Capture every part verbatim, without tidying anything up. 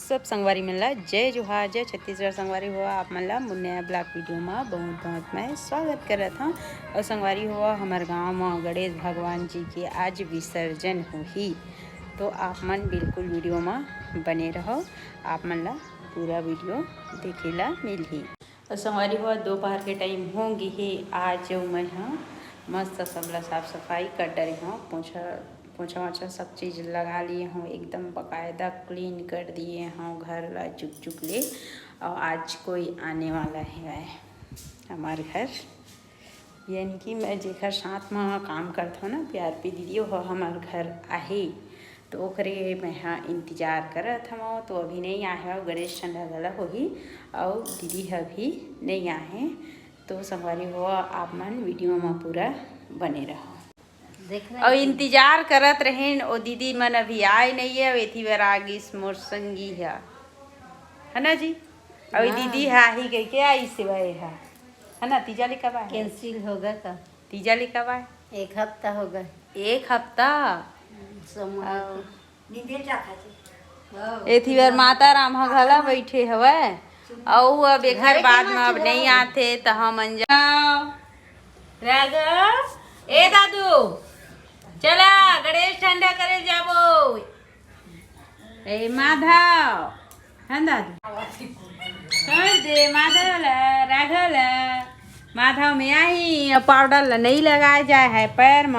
सब संगवारी मन ला जय जोहार, जय छत्तीसगढ़। संगवारी हो, आप मन ला मोर नया vlog video मा बहुत बहुत मैं स्वागत करत हूँ। और संगवारी हो, हमर गांव मा गणेश भगवान जी के आज विसर्जन होही, तो आप मन बिल्कुल video मा बने रहो, आप मन ला पूरा video देखे ला मिलही। और संगवारी हो, दोपहर के time हो गे हे। आज मैं ह मस्त सबला साफ सफाई कर डरे हूँ, पोछा पोछा वोछा सब चीज लगा लिए हूँ, एकदम बकायदा clean कर दिए हूँ घर ला चुक चुक ले। और आज कोई आने वाला है हमार घर, यानी कि मैं जेकर साथ में काम करत हूँ ना, प्यारपी दीदी, वो हमार घर आही, तो ओकरे मैं ह इंतजार करत हूँ। तो अभी नहीं आए हो, गणेश ठंडा गला होही, और दीदी ह भी नहीं आए, तो संगवारी हो, आप मन video में पूरा बने रहो। और इंतजार करत रहेन, ओ दीदी मन अभी आए नहीं है, एथी बर आ गिस मोर संगी ह, है ना जी? और हाँ। दीदी ह आही कह के आई सेवा है, है ना? तीजा ले कब आए? Cancel होगा का? तीजा ले कब आए? एक हफ्ता होगा। एक हफ्ता? सोमवार को। एथी बर माता राम ह घला बैठे हवय, अउ अब एखर बाद म अब नइ आथे, त हमन जाओ। राघव, ए दादू, चला गणेश ठंडा करे जाबो। ए माधव, हन दादू, कर दे माधव ला, राघव ला। माधव में आही, पाउडर ला नइ लगाए जाए है पैर म।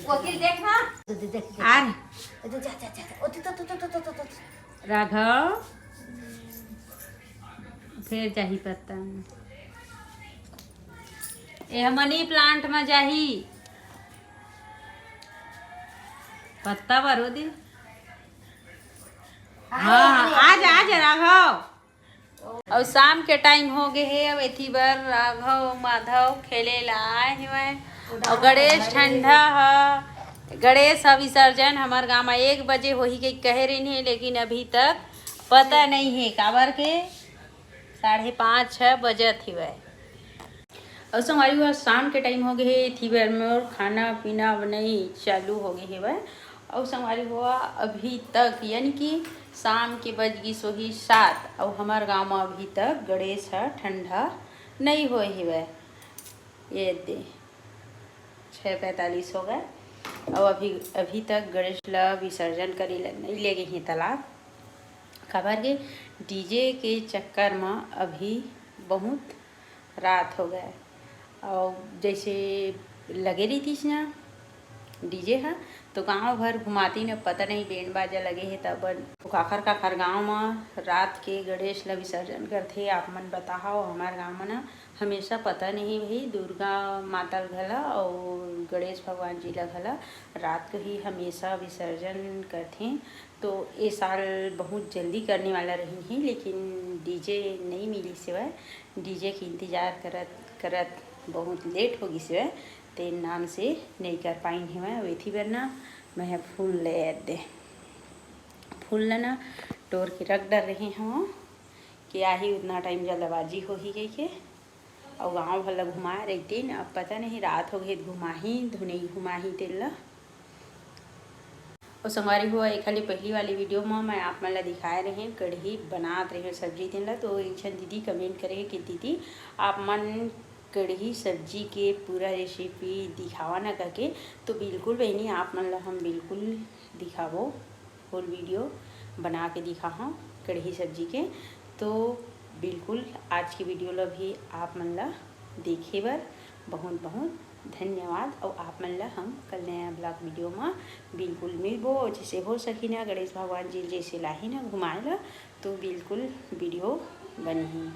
वकील देखना। आ रे। राघव, फेर जाही पत्ता। ए ह money plant म जाही। पत्ता बरो दे। हाँ, हाँ, आ जा, आ जा राघव। अउ शाम के time हो गे हे, अब एथी बर राघव माधव खेले ला आए हवय। अउ गणेश ठंडा ह, गणेश ह विसर्जन हमर गांव म एक बजे होही के कहे रहिन हे, लेकिन अभी तक पता नहीं है काबर के साढ़े पाँच छः बजत हिवय। अउ संगवारी हो, शाम के time हो गे हे, एथी बर मोर खाना पीना बनई चालू हो गे हेवय। अउ संगवारी हो, अभी तक यानी कि शाम के बज गिस होही सात, अउ हमर गांव म अभी तक गणेश ह ठंडा नइ होए हेवय। ये दे, छः पैंतालीस हो गए, अउ अभी, अभी तक गणेश ल विसर्जन करे ल नइ ले गे हे तालाब। काबर के DJ के चक्कर म अभी बहुत रात हो गए, अउ जैसे लगे रहितिस ना DJ ह, तो गांव भर घुमातिन। अब पता नहीं, बैंड बाजा लगे हे तब, तो काखर काखर गांव म रात के गणेश ल विसर्जन करथे, आप मन बताहव। हमर गांव म ना हमेशा, पता नहीं भाई, दुर्गा माता ल घला अउ गणेश भगवान जी ल घला रात के ही हमेशा विसर्जन करथे। तो ए साल बहुत जल्दी करने वाला रहिन हे, लेकिन DJ नइ मिलिस हेवय। DJ के इंतजार करत करत बहुत late हो गिस हेवय, तेन नाम से नइ कर पाइन हेवय। अउ एथी बर ना मैं ह फूल ले दे, फूल ल ना टोर के रख डर रहे हवं कि आही उतना time जल्दबाजी होही कहिके। अउ गांव भर ल घुमाए रहितिन, अब पता नहीं रात हो गे त घुमाही धुनई घुमाही तेन ल। अउ संगवारी हो, एखर ले पहिली वाली video म मैं आप मन ल दिखाए रहें, कढ़ी बनात रहें सब्जी तेन ल। तो एक झन दीदी comment करे हे कि दीदी, आप मन कढ़ी सब्जी के पूरा recipe दिखावा ना करके। तो बिल्कुल बहिनी, आप मन ल हम बिल्कुल दिखाबो, full video बना के दिखाहूँ कढ़ी सब्जी के। तो बिल्कुल आज के video ल भी आप मन ल देखे बर बहुत बहुत धन्यवाद। अउ आप मन ल हम कल नया vlog video म बिल्कुल मिलबो। अउ जैसे हो सकी ना, गणेश भगवान जी जैसे लाही ना घुमाए ल, तो बिल्कुल video बनही।